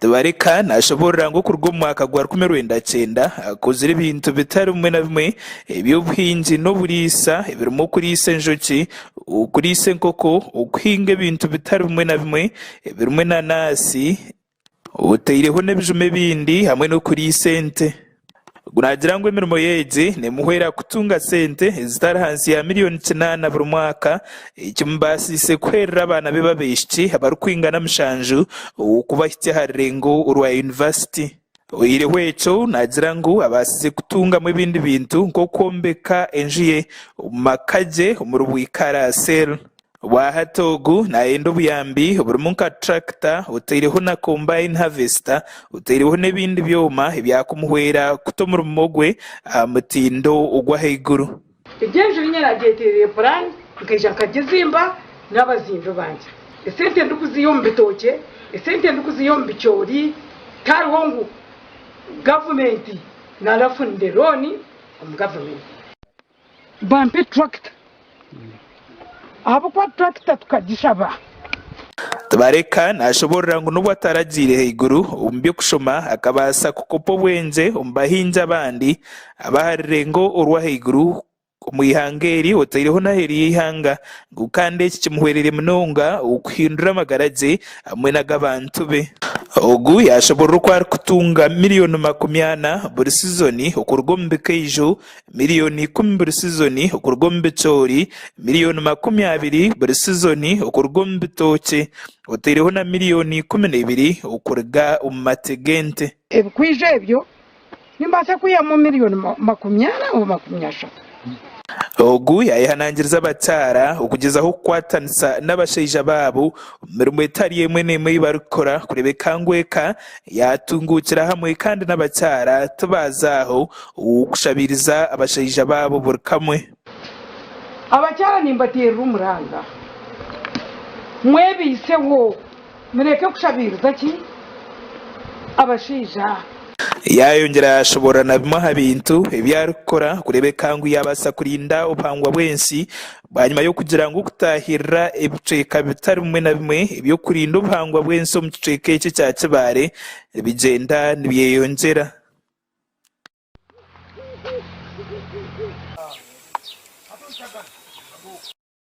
Tibareka naashoboorora ngu okuruga omu mwaka gwa 1990 akozire ebintu bitari bimwe na bimwe eby'obuhingi n'oburiisa ebirimu okuriisa enjoki, okuriisa enkoko, okuhinga ebintu bitari bimwe na bimwe ebirimu enanaasi, otaireho n'ebijuma ebindi hamwe n'okuriisa ente. Ogu naagira ngu emirimo ye egi nemuhwera kutunga sente ezitari ahansi ya miriyoni kinaana buri mwaka ekimubaasiise kuheerera abaana be b'abaishiki abarikwingana mushanju okubahitsya aha rurengo rwa yunivasiti. Oihireho ekyo, naagira ngu abaasize kutungamu ebindi bintu nk'okwombeka enju ye omu maka gye omuri Bwikara Cell. Obwahati ogu nayenda obuyambi oburimu nka tractor otaireho na combine harvester otaireho n'ebindi byoma ebyakumuhwera kuta omurimo gwe aha mutindo ogw'ahaiguru. Egyo enju niinye naagyeteereire puraani nkaija nkagizimba n'abazimbi bangye. Esente ndikuziiha omu bitookye, esente ndikuziiha omu bicoori, tihariho ngu gavumenti narafunire looni omu gavumenti. Bampe turakita ahabw'okuba turakita tukagishaba. Tibareka naashoboorora ngu n'obu ataragiire haiguru omu by'okushoma akabaasa kukopa obwengye omu bahingi abandi ab'aha rurengo orw'ahaiguru omu ihanga eri otaireho n'aheeru y'eihanga ngu kandi eki kimuhwereire munonga okuhindura amagara gye hamwe n'ag'abantu be. Ogu yaashoboorora oku arikutunga miriyoni 40 buri sizoni okuruga omu bikaijo Miriyoni ikumi buri sizoni okuruga omu bicoori, miriyoni 20 buri sizoni okuruga omu bitookye, otaireho na miriyoni 12 okuruga omu mate g'ente. Ebikwija ebyo nimbaasa kwihamu miriyoni 40 oba 30. Ogu yaayehanangiriza abakyara okugyezaho kukwatanisa n'abashaija baabo omu mirimo etari emwe n'emwe ei barikukora kureebeka ngu eka yaatunguukira hamwe kandi n'abakyara tibaaza aho kushabiiriza abashaija baabo buri kamwe. Abakyara nimbateerera omuranga, mwebaiseho mureke kushabiiriza ki abashaija. Yaayongyera yaashoboorora na bimwe aha bintu ebi arikukora kureebeka ngu yaabaasa kurinda obuhangwa bw'ensi bwanyima y'okugira ngu okutaahirira ebicweka bitari bimwe na bimwe eby'okurinda obuhangwa bw'ensi omu kicweka eki ekya Kibaale nibigyenda nibyeyongyera.